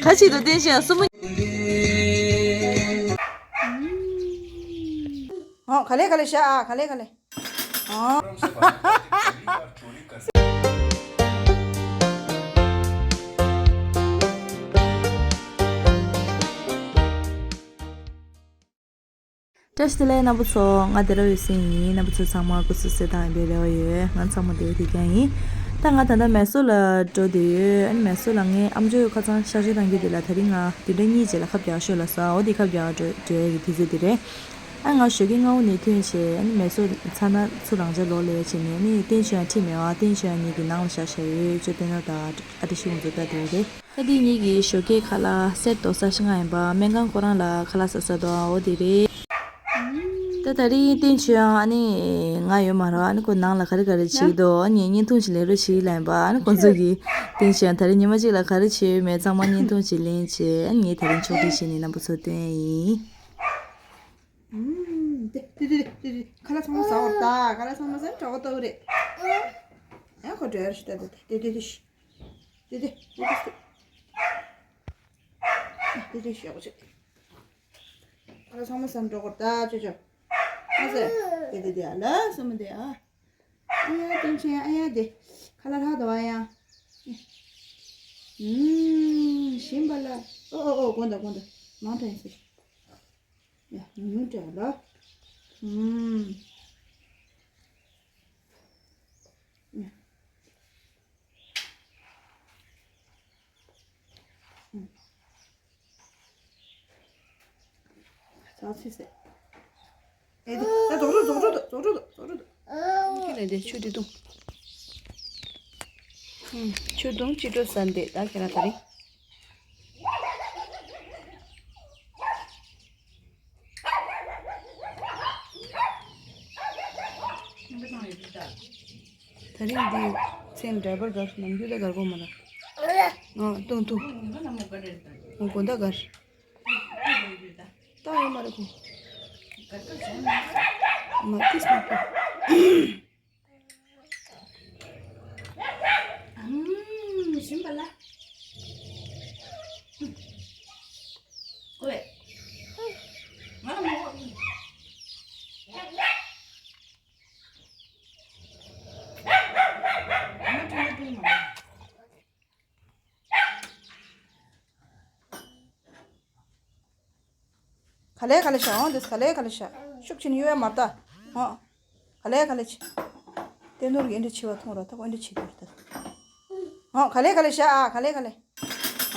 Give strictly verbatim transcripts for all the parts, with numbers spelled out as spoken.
ད་ཅིག་ཏུ་བསྟན་ཤིང་སྲུ་མོ། ཨོ་ག་ལེ་ག་ལེ་ཤ་ཨ་ག་ལེ་ག་ལེ། ཨོ། བཀྲ་ཤིས་བདེ་ལེགས་རྣམ་པ་ཚོ། ང་བདེ་རབ་ཡོད་སེམས་ཡིན། རྣམ་པ་ཚོ་ཚང་མ་སྐུ་གཟུགས་གསལ་ཐང་ཡིན་པའི་རེ་བ་ཡོད། ང་ཚང་མ་བདེ་པོ་བདེ་རྐྱང་ཡིན། ད་ང་ད་ལྟ་མེ་སོར་ལ་འགྲོ་བསྡད་ཡོད། ཨ་ནི་མེ་སོར་ལ་ངའི་ཨམ་ཅོག་ཁ་སང་གཤག་བཅོས་བཏང་རྒྱུ་དེ་ལ་ད་རིང་ང་བདུན་ཕྲག་གཉིས་རྗེས་ལ་ཁ་བརྒྱག་ཤོག་ལབ་སོང་། འོ་དེ་ཁ་བརྒྱག་འགྲོ་འགྲོ་ཡ་གི་དུས་ཚོད་དེ་རེད། ཨ་ང་ཞོགས་ཀས་སྔ་པོ་ནས་ཐོན་བྱས། ཨ་ནི་མེ་སོར་ཚ་ན་ཚུར་རང་འཇགས་ལོག་ལས་བྱས་ནས། ཨ་ནི་བསྟན་ཆོས་ཡང་ཁྲིད་མེད་པ། བསྟན་ཆོས་ཡང་ངེད་ཀྱི་ནང་ལ་བཞག་བཞག་ཡོད། ཅོ་ཏེ་ནོ་དང་ཨ་ཏི་ཤི་ཁོང་ཚོ་ལྟ་དེ་རེད། ཨ་དེ་ངེད་ཀྱི་ཞོགས་ཀས་ཁ་ལག་སེར་མདོག་ས་ཤི་ང་ཡིན་པ། སྨན་ཁང་ཁོ་རང་ལ་ཁ་ལག་ཟ་ས་དང་འོ་དེ་རེད། ད་ད་རིང་བསྟན་ཆོས་ཡང་ཨ་ནི་ང་ཡོད་མ་རེད། ཨ་ནི་ཁོ་ནང་ལ་ག་རེ་ག་རེ་བྱེད་ཀྱི་འདུག་ཨ་ནི་བརྙན་ཐུང་ཞིག་ལེན་རོགས་བྱེད་ལབ་ཡིན་པ། ཨ་ནི་ཁོང་ཚོ་གིས་བསྟན་ཆོས་ཡང་ད་རིང་ཉི་མ་གཅིག་ལ་ག་རེ་བྱེད་ཡོད་མེད་ཚང་མ་བརྙན་ཐུང་ཞིག་ལེན་བྱས། ཨ་ནི་ངས་ད་རིང་ཕྱོགས་སྒྲིག་བྱས་ནས་རྣམ་པ་ཚོར་སྟོན་ཡ་ཡིན། ཨུམ། དེ་དེ་དེ་དེ་དེ། ཁ་ལག་ཚང་མ་ཟ་བར་ད། ཁ་ལག་ཚང་མ་ཟ་ན་གྲོད་ཁོག་ལྟོགས་རེད། ཡང་ཁོ་འགྲོ་ཡར་ཤི་ད། དེ་དེ་དེ་དེ་ཤི། དེ་དེ་དེ་དེ་ཤི། དེ་དེ་ཤི་ཡག་པོ་བྱེད། ཁ་ལག་ཚང་མ་ཟ་ན་གྲོད་ཁོག་ལྟོགས་ཅོ་ཅོ། ཨ་ཟེ། དེ་དེ་དེ་ཨ་ལ་སོ་མ་དེ་ཨ། ཨ་ཡ་བསྟན་ཆོས་ཨ་ཡ་དེ། ཁ་ལག་ལྷག་འདུག་ཨ་ཡ། ཨུམ། ཞིམ་པ་ལ། ཨོ་ཨོ་ཨོ། དགོངས་དག་དགོངས་དག་མང་དྲགས་ཡིན་ཟེར། ཡ། ཉུང་ཉུང་སྤྲད་ལ། ཨུམ། ཡ། ཨུམ། ཚ་ཚིག་ཟེར། ཨེ་དེ། ད་རྫོགས་འགྲོ་རྫོགས་འགྲོ་འདུག་རྫོགས་འགྲོ་འདུག་རྫོགས་འགྲོ་འདུག་ཁྱེད་ལ་འདི་ཆུ་དེ་བཏུང་། ཨུམ། ཆུ་བཏུང་ཅི་འགྲོ་ཟ་འདི་ད་ཁྱེད་རང་ད་རིང་། ད་རིང་འདི་མཚན་ཌ་རའི་བར་གར་ནམ་རྒྱུན་ད་གར་གོ་མ་ལ། ཨ་ཏུང་ཏུང་། ཨོ་དགོང་ད་གར། ཏང་ཡོད་མ་རེད་ཁོ། མ་ཏིས་མ་ཏིས། ཨམ། ཞིམ་པ་ལ། ཨོའེ། ང་ལ་མོ། ང་ལ་མོ། ག་ལེ་ག་ལེ་ཤ། འོང་དེ་ག་ལེ་ག་ལེ་ཤ། ཤུགས་ཆེན་གཡུག་ཡ་མ་ལྟ། འོང་། ག་ལེ་ག་ལེ་ཆེ། ཏེ་ནོར་གྱི་འདྲ་ཆེ་བ་མཐོང་ར་ཐག་འདྲ་ཆེ་གྱུར་ཏེ། འོང་། ག་ལེ་ག་ལེ་ཤ་ཨ། ག་ལེ་ག་ལེ།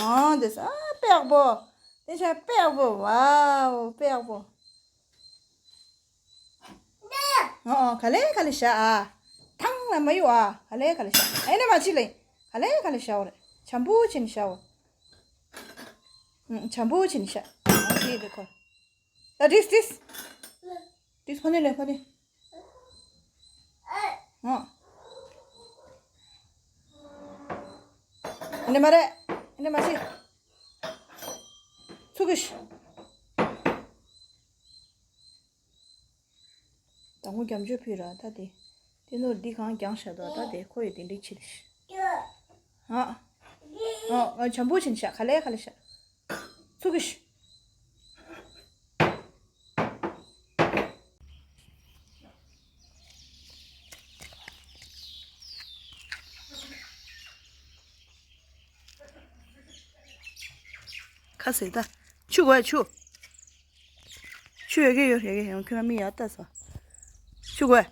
འོང་དེ་ཨ་པགས་པོ། དེ་ཤ་པགས་པོ། ཝའོ་པགས་པོ། འོང་། ག་ལེ་ག་ལེ་ཤ་ཨ། ཐང་ལ་མ་གཡུག་ཨ། ག་ལེ་ག་ལེ་ཤ། ཨེ་ནས་མ་ཅི་ལེ། ག་ལེ་ག་ལེ་ཤ་འོ་རེ། བྱམས་པོ་བྱས་ནས་ཤ་འོ། ཨུམ། བྱམས་པོ་བྱས་ནས་ཤ། ཨ་དེ་དེ་ཁོ། ད་དྲིས་དྲིས། དྲིས་ཕ་ནི་ལེ་ཕ་ནི། ཨ། ཨེ་ནས་མ་རེད། ཨེ་ནས་མ་ཅི། ཚུགས་ཀྱི་ཤ། དང་པོ་རྒྱབ་ལྗོངས་ཕུད་ར་ད་དེ། དེ་ནོར་འདི་གང་རྒྱང་ཤ་དོ་ད་དེ་ཁོ་ཡི་དེ་འགྲིག་ཆེ་དེ་ཤ། ཨ། ཨ་ཨ་བྱམས་པོ་བྱས་ནས་ཤ། ག་ལེ་ག་ལེ་ཤ། ཚུགས་ཀྱི་ཤ། ཁ་ཟས་ད། ཆུ་དགོས་ཆུ། ཆུ་ཡོད་གི་ཡོད་ཡོད་གི་ཡོད། ཁྱོད་རང་མིག་ཡར་ལྟ་ས། ཆུ་དགོས།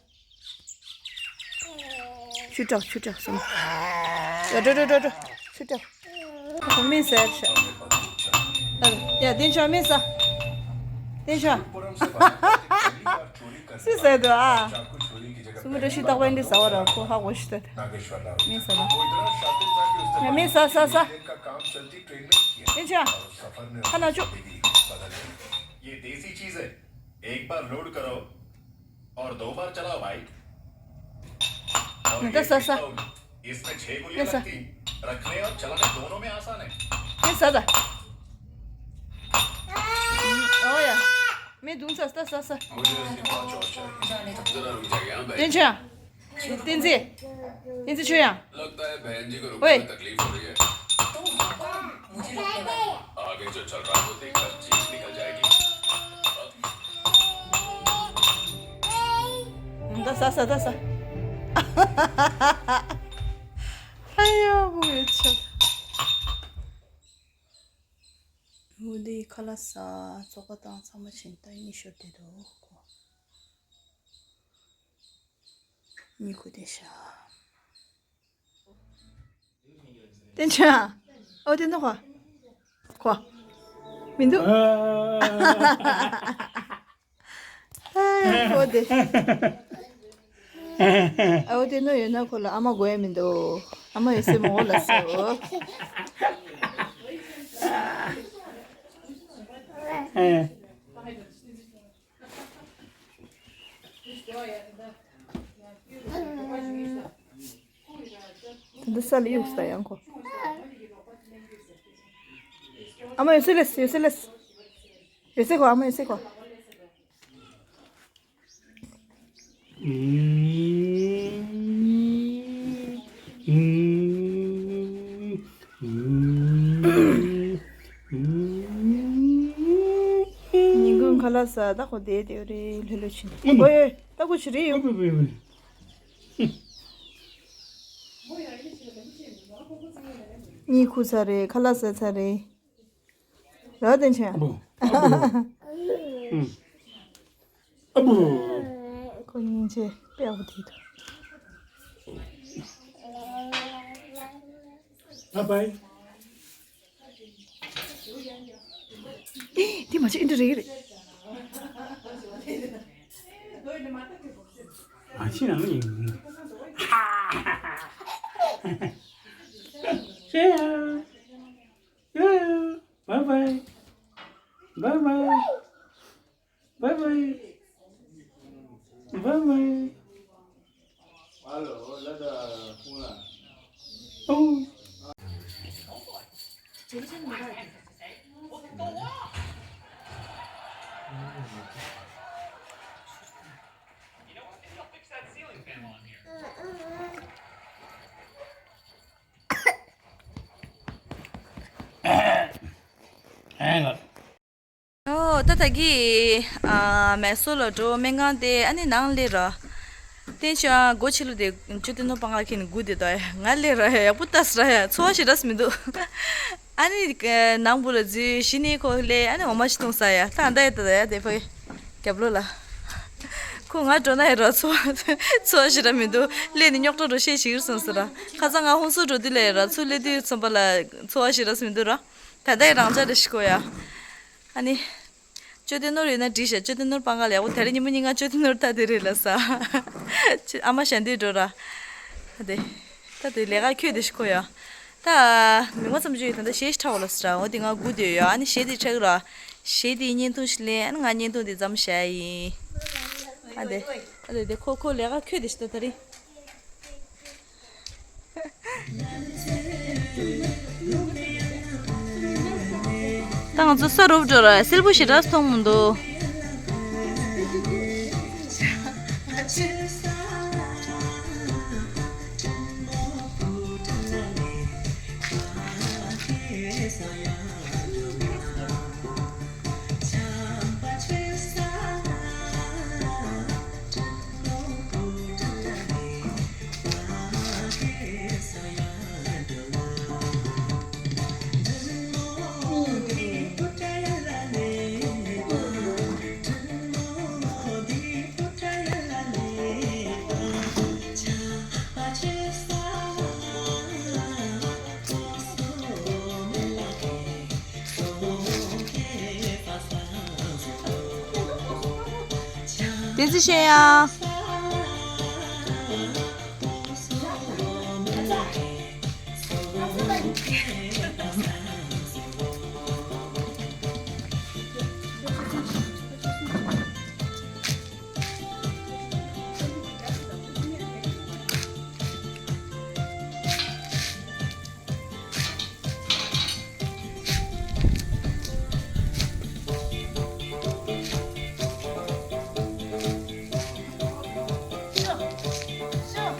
ཆུ་སྐྲག་ཆུ་སྐྲག་སོང་། ཡ་འགྲོ་འགྲོ་འགྲོ་འགྲོ། ཆུ་སྐྲག་ཁོ་མིག་ཟས་ཤ། ཡ་བསྟན་ཆོས་མིག་ཟ། བསྟན་ཆོས། སུས་ཟས་འདུག་ཨ། སུ་མི་འགྲོ་ཤི་རྟག་པར་འདི་ཟ་བ་ར་ཁོ་ཧ་གོ་ཤི་ད། མིག་ཟ་ད། ཡ་མིག་ཟ་ཟ་ཟ། བསྟན་ཆོས། ཁ་ན་ཆུ། ये देसी चीज है। एक बार लोड करो और दो बार चलाओ भाई। और ये सा, सा। इसमें छह गुल्लियां लगती, रखने और चलाने दोनों में आसान है। ये सा, सा। हम्म, ओ या। मैं दूं सा, सा, सा, सा। मुझे इसकी पाँच और चाहिए। जरा रुक जाइए, हाँ भाई। टेंशन। तेंजी। तेंजी छोया। लगता है बहन जी को रुकने ओए। में तकलीफ हो रही है। मुझे लगता है ད་ཟ་ཟ་ད་ཟ། ཨ་ཡ་བུ་ཡོད་ཆོག་འོ་དེ་ཁ་ལག་ཟ། བཙོག་པ་དང་ཚང་མ་བྱིན་ད་གཉིད་ཤོར་བསྡད་འདུག་གོ། གཉིད་ཁུག་བསྡད་ཤག་བསྟན་ཆོས། ཨོ་དེ་ནོ་གོ། གོ། མི་འདུག་ཨ་གོ་དེ། ཨོ་དེ་ནོ་ཡོད་ན་ཁོ་ལ་ཨ་མ་དགོས་ཡ་མི་འདུག་ཨ་མ་ཡོད་སེ་མོ་ལ་སོ། ད་ལྟ་ས་ལ་གཡུགས་ས་ཡང་ཁོ། ཨ་མ་ཡོད་སེ་ལེས། ཡོད་སེ་ལེས། ཡོད་སེ་ཁོ། ཨ་མ་ཡོད་སེ་ཁོ། ཉིན་གུང་ཁ་ལག་ཟ། ད་ཁོ་བསྡད་བསྡད་རེད། ལྷོད་ལྷོད་ཕྱིན། ཨ་མ། ཨོ་ཡོད། ད་ཁོ་ཆི་རེད་ཡོད། ཨ་མ། གཉིད་ཁུག་ཚར་རེད། ཁ་ལག་ཟ་ཚར་རེད། ར་བསྟན་ཆེན། ཨ་བུ། ཨ་བུ། ཨ་བུ། ཁོ་སྙིང་རྗེ་དཔེ་ཨ་བུ་དེ་འདུག་ཨ་བའི། ཨེ། དེ་མ་བྱེད། འདི་རེད་རེད། ཨ་ཕྱི་ནང་ཡིན། ཧ་ཧ་ཧ། ཤེས་ཡ། ཡ་ཡ། བའི་བའི། བའི་བའི། བའི་བའི། ཨོ། ཨོ། ད་ད་གི་ཨ་མེ་སོ་ལ་འགྲོ། སྨན་ཁང་དེ། ཨ་ནི་ནང་སླེབས་ར། བསྟན་ཆོས་ཨ་སྒོ་ཕྱི་ལོགས་དེ་ཅོ་ཏི་ནོར་པང་ཁ་ཁྱེར་ནས་སྒུག་བསྡད་དོ། ང་སླེབས་ར་ཡག་པོ་ལྟ་སོང་ར་ཡ། འཚོ་བ་ཞེ་དྲག་མི་འདུག་ཨ་ནི་ནང་བུ་ལ་འཛུལ། གཞི་ནས་ཁོ་སླེབས། ཨ་ནི་འོ་མ་ཞིག་འཐུང་ས་ཡ། ད་ཨ་ད་ཡ་ད་ད་ཡ་དེ་ཕ་གི་རྒྱབ་ལོགས་ལ། ཁོ་ང་འགྲོ་ན་ཡ་ར་འཚོ་བ་འཚོ་བ་ཞེ་དྲག་མི་འདུག་སླེབས་ནས་རྙོག་དྲ་འགྲོ་ཤེས་བྱེད་ཀྱི་རེད་བསམ་སོང་ར། ཁ་སང་ང་ཧུན་སུར་འགྲོ་དུས་ལ་ཡ་ར། ཚུར་སླེབས་དུས་ཙམ་པ་ལ་འཚོ་བ་ཞེ་དྲག་མི་འདུག་ར། ད་ལྟ་ཡི་རང་འཇགས་རེ་ཞིག་གོ་ཡ། ཨ་ནི། ཅོ་ཏི་ནོར་ཡོད་ན་འགྲིག་ཤག་ཅོ་ཏི་ནོར་པང་ཁ་ལ་ཡག་པོ། དེ་རིང་ཉིན་མོ་གཉིས་ང་ཅོ་ཏི་ནོར་ལྟ་དེ་རེད་ལ་ས། ཨ་མ་ཞལ་འདེབས་འགྲོ་ར། ད་དེ། ད་དེ་ལས་ཀ་ཁྱོད་དེ་ཞིག་གོ་ཡ། ད། མི་ངོ་ཙམ་ཅིག་ད་ལྟ་གཞས་ཤིག་འཁྲབ་འོ་ལ་ས་ར། འོ་དེ་ང་སྒུག་བསྡད་ཡོད། ཨ་ནི་གཞས་དེ་འཁྲབ་ར། གཞས་དེའི་བརྙན་ཐུང་ཞིག་ལེན། ཨ་ནི་ང་བརྙན་ཐུང་དེ་མཚམས་བཞག་ཡིན། ཨ་དེ། ཨ་དེ་དེ་ཁོ་ཁོ་ལས་ཀ་ཁྱོད་དེ་ཞིག་ད་དེ་རིང་། ད་ང་ཚོ་ས་རུབ་འགྲོ་ར། སེར་པོ་ཞེ་དྲག་མཐོང་མི་འདུག་བསྟན་འཛིན་ཤེས་ཡ།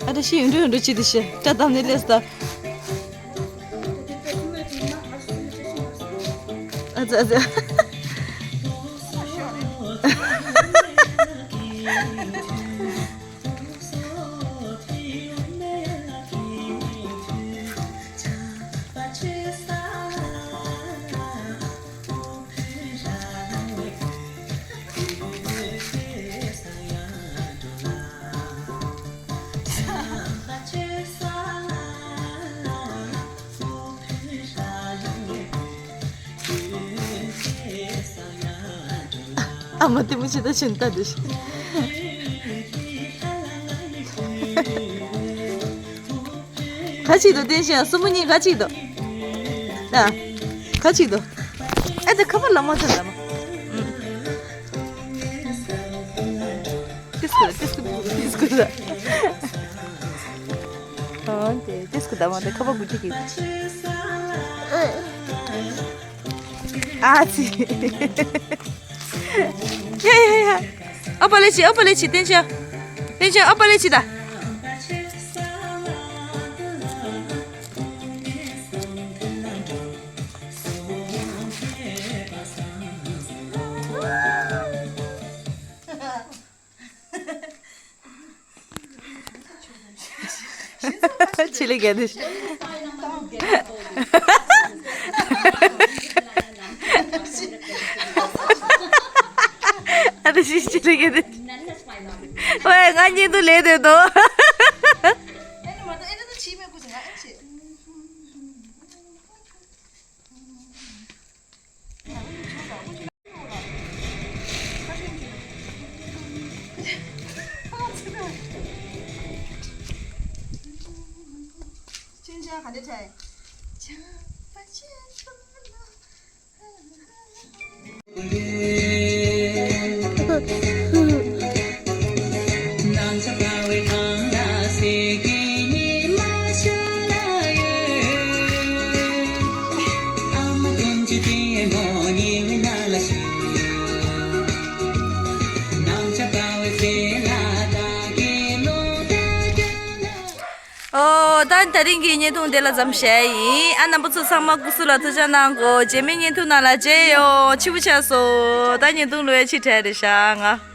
ཨ་ད་ཤི་ཡོང་འགྲོ་ཡོང་འགྲོ་ཅི་དེ་ཤི་སྐྲ་བཏབ་ནས་སླེབས་ད། ཨ་ཙི་ཨ་ཙི། ཨ་མ་ལྟད་མོ་ཆེ་ད་ཤིན་ད་དུ་ཤི། ག་ཅིག་འདུག་བསྟན་ཤིང་སྲུ་མོ་གཉིས་ག་ཅིག་འདུག་ད་ག་ཅིག་འདུག་ཨེ་ད་ཁ་པར་ལ་མ་ཐོན་ལ་མ། ཏིས་ཀུ་ཏིས་ཀུ་ཏིས་ཀུ་ད། ཨོ་དེ་ཏིས་ཀུ་ད་མ་དེ་ཁ་པར་གུ་ཅིག་གི། ཨ་ཙི། ཡ་ཡ་ཡ། ཨ་པ་ལེ་ཆི་ཨ་པ་ལེ་ཆི་བསྟན་ཤིང་། བསྟན་ཤིང་ཨ་པ་ལེ་ཆི་ད། ཆི་ལི་ག་དེ། ཨ་དེ་ཤི་ཆི་ལི་ག་དེ། ཝེ་ང་གཉིས་དུ་ལས་དེ་དོ། ཨོ། ད་དེ་རིང་གི་བརྙན་ཐུང་དེ་ལ་མཚམས་བཞག་ཡིན། ཨ་རྣམ་པ་ཚོ་ཚང་མ་སྐུ་གཟུགས་ལ་ཐུགས་ཅག་གནང་གོ། རྗེས་མའི་བརྙན་ཐུང་ནང་ལ་མཇལ་ཡོང་། ཕྱི་པོ་ཆགས་སོང་། ད་བརྙན་ཐུང་ལོས་ཕྱི་དྲན་རེད་ཤག་ང་།